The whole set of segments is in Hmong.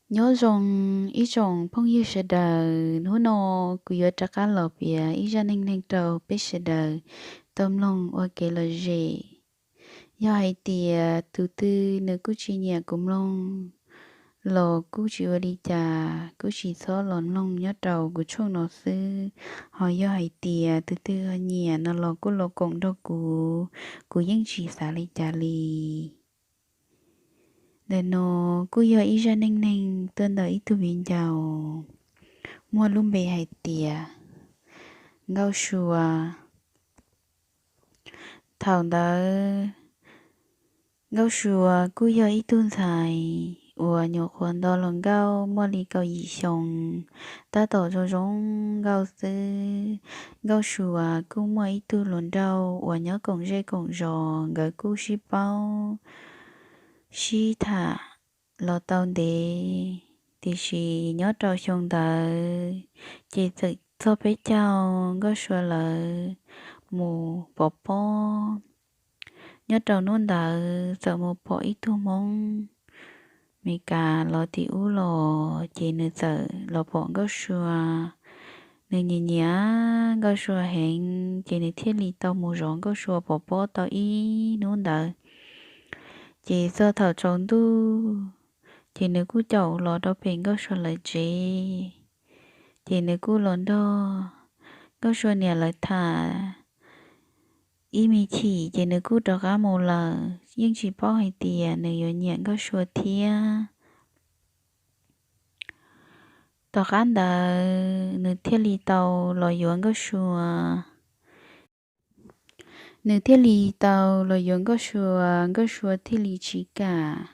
Nyob zoo ib tsoom phooj ywg sawv daws, hnub no kuv yuav rov qab los piav ib zaj neej neeg rau peb sawv daws tau mloog ua kev lom zem. Yog hais tias tus twg nws kuj tsis nyiam kuv mloog los kuj tsis ua li cas, kuj tsis txhob los mloog nyob rau kuv tshooj no xwb. Ho yog hais tias tus twg ho nyiam no los kuj los koom nrog kuv, kuv yeej tsis xav li cas li. Ntawm no kuj yog ib zaj neej neeg tuaj ntawm ib tug viv ncaus muaj lub npe hais tias Nkauj Sua. Thaum ntawd Nkauj Sua kuj yog ib tug ntxhais uas nyuam qhuav nto hluas nkauj muaj li kaum yim xyoo, tab tom zoo zoo nkauj xwb. Nkauj Sua kuj muaj ib tug hluas nraug uas nyob koom zej koom zos, nkawd kuj sib paub sib tham los tau ntev, tiam sis nyob rau xyoo ntawd ces txawm txog peb caug Nkauj Sua lawv mus pov pob. Nyob rau hnub ntawd txawm mus pom ib tug Hmoob Meskas los tim ub los, ces nws txawm los pom Nkauj Sua. Nws nyiam nyiam Nkauj Sua heev, ces nws thiaj li tau mus zov Nkauj Sua pov pob tau ib hnub ntawd. Ces txog thaum tsaus ntuj, ces nws kuj caum los rau pem Nkauj Sua lawv tsev, ces nws kuj los nrog Nkauj Sua niam lawv tham ib me chim ces nws kuj rov qab mus lawm, yeej tsis paub hais tias nws yuav nyiam Nkauj Sua thiab. Tom qab ntawd nws thiaj li tau los yuav Nkauj Sua. Nws thiaj li tau los yuav Nkauj Sua, Nkauj Sua thiaj li tsis kam.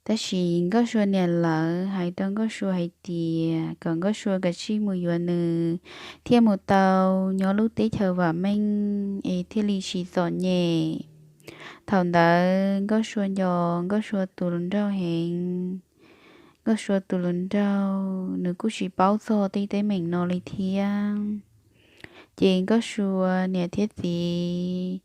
Tab sis Nkauj Sua niam lawv hais rau Nkauj Sua hais tias kom Nkauj Sua kav tsij mus yuav nws thiaj mus tau nyob lub teb chaws vam meej es thiaj li tsis txom nyem. Thaum ntawd Nkauj Sua nco Nkauj Sua tus hluas nraug heev. Nkauj Sua tus hluas nraug nws kuj tsis paub txog tej teeb meem no li thiab. Ces Nkauj Sua niam thiab txiv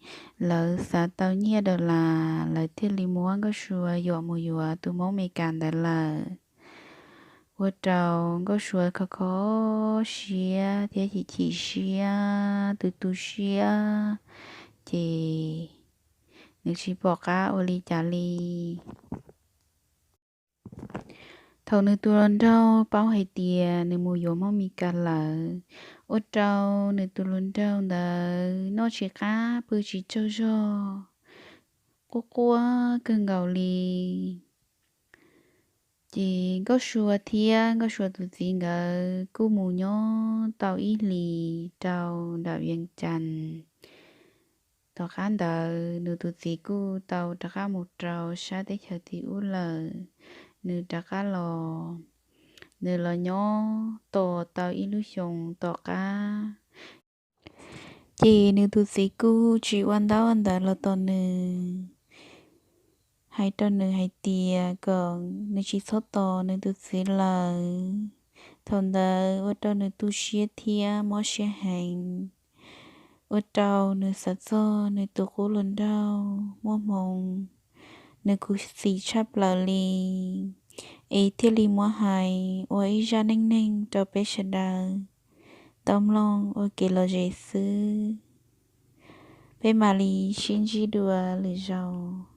lawv xav tau nyiaj daus las, lawv thiaj li muab Nkauj Sua yuam mus yuav tus Hmoob Meskas ntawd lawm. Ua rau Nkauj Sua kho kho siab thiab chim chim siab, tu tu siab, ces nws tsis pom qab ua li cas li. Thaum nws tus hluas nraug paub hais tias nws mus yuav Hmoob Meskas lawm, ua rau nws tus hluas nraug ntawd noj tsis qab pw tsis tsaug zog, quaj quaj kawg nkaus li. Ces Nkauj Sua thiab Nkauj Sua tus txiv nkawd kuj mus nyob tau ib hlis rau nram Vias Cas. Tom qab ntawd nws tus txiv kuj tau rov qab mus rau sab teb chaws tim ub lawm. Nws rov qab los, nws los nyob tos tau ib lub xyoos tom qab, ces nws tus txiv kuj tsis ua ntaub ua ntawv los tos nws, hais rau nws hais tias kom nws tsis txhob tos nws tus txiv lawm. Thaum ntawd ua rau nws tu siab thiab mob siab heev, ua rau nws xav txog nws tus qub hluas nraug muaj hmoo, nws khuv xim tshaj plaws li, es thiaj li muab hais ua ib zaj neej neeg rau peb sawv daws tau mloog ua kev lom zem xwb. Peb mam li sib ntsib dua lwm zaus.